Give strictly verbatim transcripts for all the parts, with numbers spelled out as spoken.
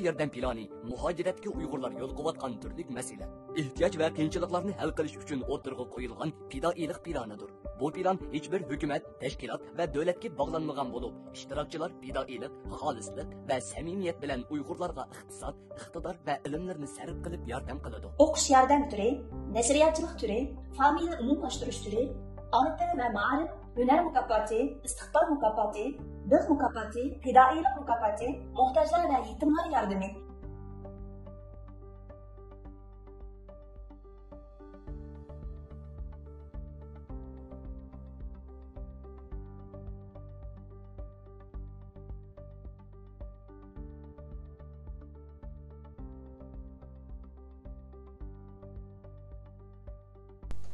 ياردەم پىلانى مۇھاجىرەتتىكى ئۇيغۇرلار يولۇقۇۋاتقان تۈرلۈك مەسىلە، ئېھتىياج ۋە قىيىنچىلىقلارنى ھەل قىلىش ئۈچۈن ئوتتۇرىغا قويۇلغان پىدائىيلىق پىلانىدۇر. بۇ پىلان ھېچبىر ھۆكۈمەت، تەشكىلات ۋە دۆلەتكە باغلانمىغان بولۇپ، ئىشتىراكچىلار پىدائىيلىق، خالىسلىق ۋە سەمىمىيەت بىلەن ئۇيغۇرلارغا ئىقتىساد، ئىقتىدار ۋە ئىلىملىرىنى سەرپ قىلىپ ياردەم قىلىدۇ. ئوقۇش ياردەم تۈرى، نەشرىياتچىلىق تۈرى، فامىلە ئومۇملاشتۇرۇش تۈرى، ئارپا ۋە مائارىپ، ھۈنەر مۇكاپاتى، ئىستىقبال مۇكاپاتى، بىخ مۇكاپاتى، پىدائىيلىق مۇكاپاتى، موھتاجلار ۋە يېتىملار ياردىمى.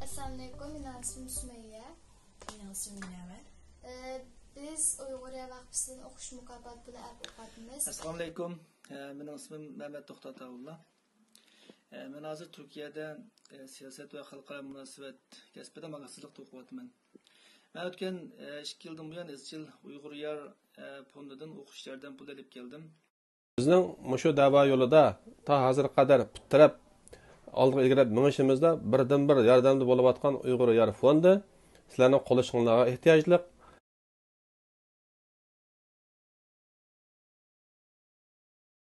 ئەسسالامۇئەلەيكۇم، مېنىڭ ئىسمىم سۈمەييە. مېنىڭ ئىسمىم مۇنەۋۋەر. ئە، بىز ئۇيغۇرىيە ۋەقپىسىدىن ئوقۇش مۇكاپاتى پۇلى ئەپ ئوقۇۋاتىمىز. ئەسسالامۇئەلەيكۇم. ئە، مېنىڭ ئىسمىم مەمەت توختى ئاتاۋۇللا. ئە، مەن ھازىر تۈركىيەدە، ئە، سىياسەت ۋە خەلقئارا مۇناسىۋەت كەسپىدە ماھىرلىقتا ئوقۇۋاتىمەن. مەن ئۆتكەن، ئە، ئىككى يىلدىن بۇيان ئىزچىل ئۇيغۇر يار، ئە، فوندىدىن ئوقۇش ياردەم پۇلى ئېلىپ كەلدىم. بىزنىڭ مۇشۇ دەۋا يولىدا تا ھازىرغا قەدەر پۇت تىرەپ، ئالغا ئىلگىرىلەپ مېڭىشىمىزدا بىردىنبىر ياردەمدە بولۇۋاتقان ئۇيغۇر يار فوندى سىلەرنىڭ قوللىشىڭلارغا ئېھتىياجلىق.